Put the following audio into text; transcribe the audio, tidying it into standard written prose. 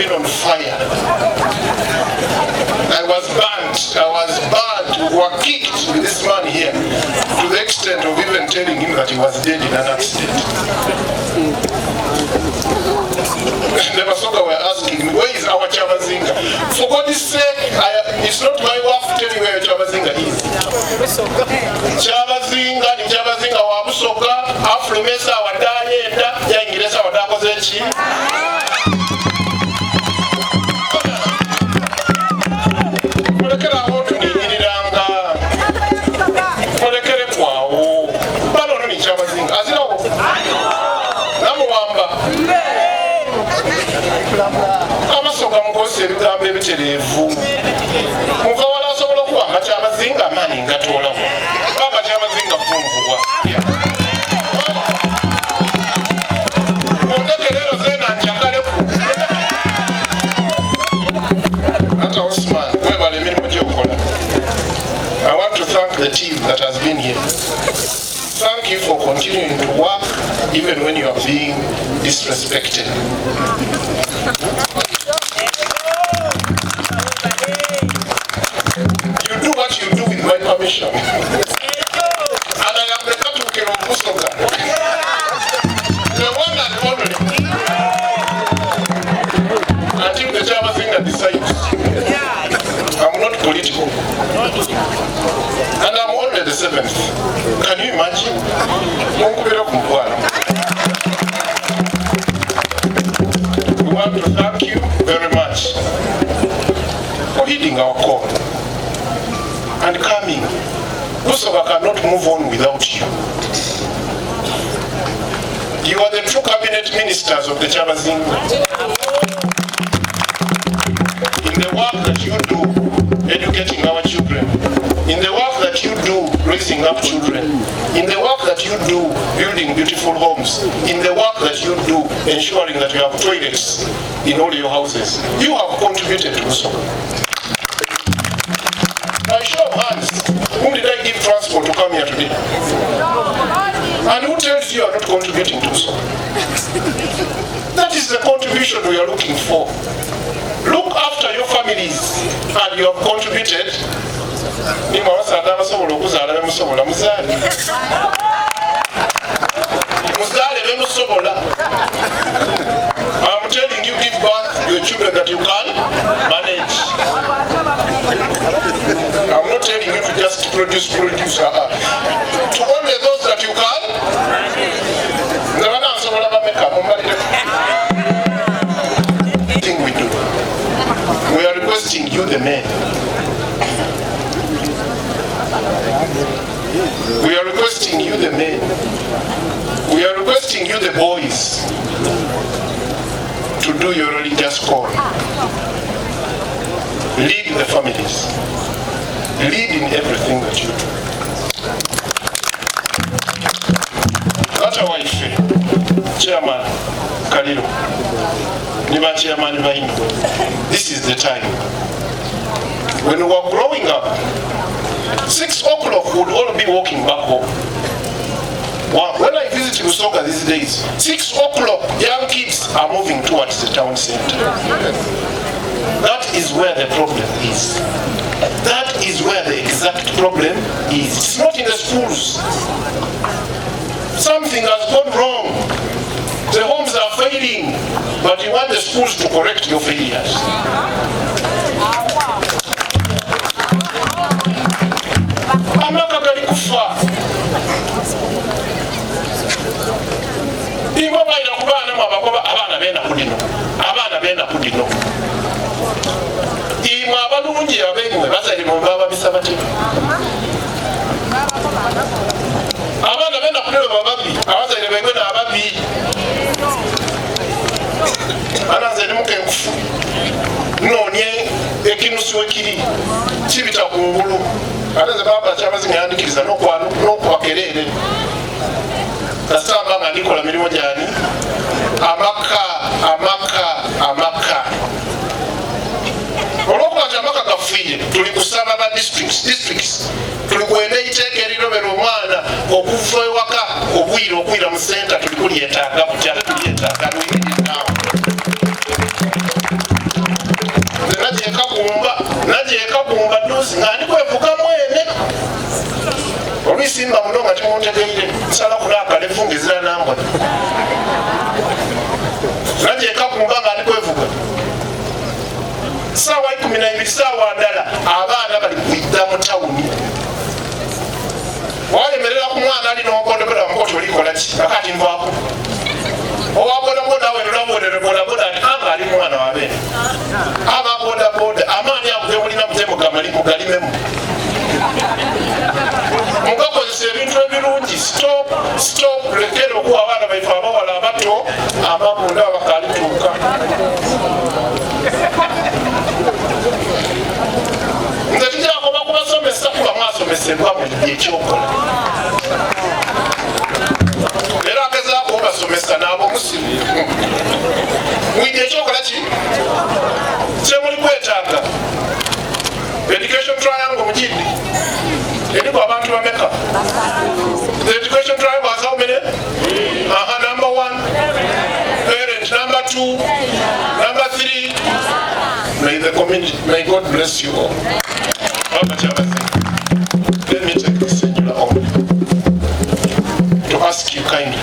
been on fire. I was burnt. I was burnt. We were kicked with this man here to the extent of even telling him that he was dead in an accident. The Basoga were asking me, where is our Kyabazinga? For God's sake, I, it's not my work to tell you where Kyabazinga is. Kyabazinga ni Kyabazinga wa Busoga, afuluma esaawa dayenda, yayingira esaawa dakoze ki? Mulekere awo otuninyiriranga, mulekere kwawo. Bano ono ni Kyabazinga, azirawo? Namuwamba. Abasoga mukozesa ebigambo ebitereevu. Muva wala asobola okuwamba Kyabazinga amaanyi ngatoolawo. Baba Kyabazinga funvubwa. Mundeke leero zeena njakaleku. Ata Osman, webale emirimu gy'okola. I want to thank the team that has been here. Thank you for continuing to work even when you are being disrespected. You do what you do with my permission. And I am the Katukiro of Busoga. The one and only. Until the Kyabazinga decides. I'm not political. And I'm only the seventh. Can you imagine? Munkubira ku mukwano. We want to thank you very much for heeding our call and coming. Busoga cannot move on without you. You are the true cabinet ministers of the Kyabazinga. In the work that you do, educating our children, in the work that you do, raising up children, in the work that you do, building beautiful homes, in the work that you do, ensuring that you have toilets in all your houses, you have contributed to Busoga. By show of hands, whom did I give transport to come here today? And who tells you you are not contributing to Busoga? That is the contribution we are looking for. Look after your families and you have contributed. Nimwe abasaadha abasobola okuzaala bemusobola muzaale. Muzaale bemusobola. I'm telling you, give birth to your children that you can manage. I'm not telling you to just produce, produce. To only those that you can. Nze banansobola bameka mumbalire. Thing we do. We are requesting you, the men. We are requesting you, the men. We are requesting you, the boys, to do your religious call. Lead the families. Lead in everything that you do. Taata waife, Chairman Kaliro, ni ba chairman baino, this is the time. When we were growing up, 6 o'clock we would all be walking back home. Wow. When I visit Busoga these days, 6 o'clock, young kids are moving towards the town center. That is where the problem is. That is where the exact problem is. It's not in the schools. Something has gone wrong. The homes are failing, but you want the schools to correct your failures. Amaka gali kufa. Imwe baira ku baana mwabagoba abaana b'enaku dhino, abaana b'enaku dhino. Imwe abalungi abaimwe bazaire mwe bababisa batya? Abaana b'enaku dhino baba babi, abazaire baibwe n'ababi. Ana nze ndi mukenkufu, nnoonia ekinusu we kiri, kibita ku ngulu. Ate nze baaba Kyabazinga yandhikiriza n'okuba kereere. Kasita mba nga ndi kola mirimo gyani? Amaka, amaka, amaka. Olw'okuba nti amaka gafiire, tuli kusaba ba districts, districts, tuli kwenda eiteeka erirobera omwana okuva ewaka obwire okwira mu senta tuli kulyetaaga buti ate tulyetaaga and we need it now. Naja e Kagumba, naja e Kagumba duuzi nga ndi kwevuga mwene. Olwisi mba muno nga timuntegeire, nsalaku n'akalevu ng'ezira nambona. Naja e Kagumba nga ndi kwevuga. Saawa 12 saawa ndala abaana bali kwidha mu tawuni. Wayemerera ku mwana ali n'obodaboda mukoti olikola ki? Akati nvaaku. Owa bodaboda awerera buwerere bodaboda ati anga ali mwana wabe. Aba bodaboda amaanyi ago gemulina muje mugamali mugalimemu. Mugakozesa ebintu ebirungi. Stop, stop, lekera okuwa abaana baife abawala abato amabunda abakalituuka. Nze tujakoba kubasomesa kuba mwasomesebwa muli ekyokola. Era agezaako obasomesa n'abo musiru. Mwidde ekyokola ki? Kyemuli kwetaaga. Education triangle mugindi. Eriku abantu bameka? The education triangle has how many? Aha, number one, parent. Number two, number three. May the community, may God bless you all. Baba Kyabazinga, let me take this singular honor to ask you kindly.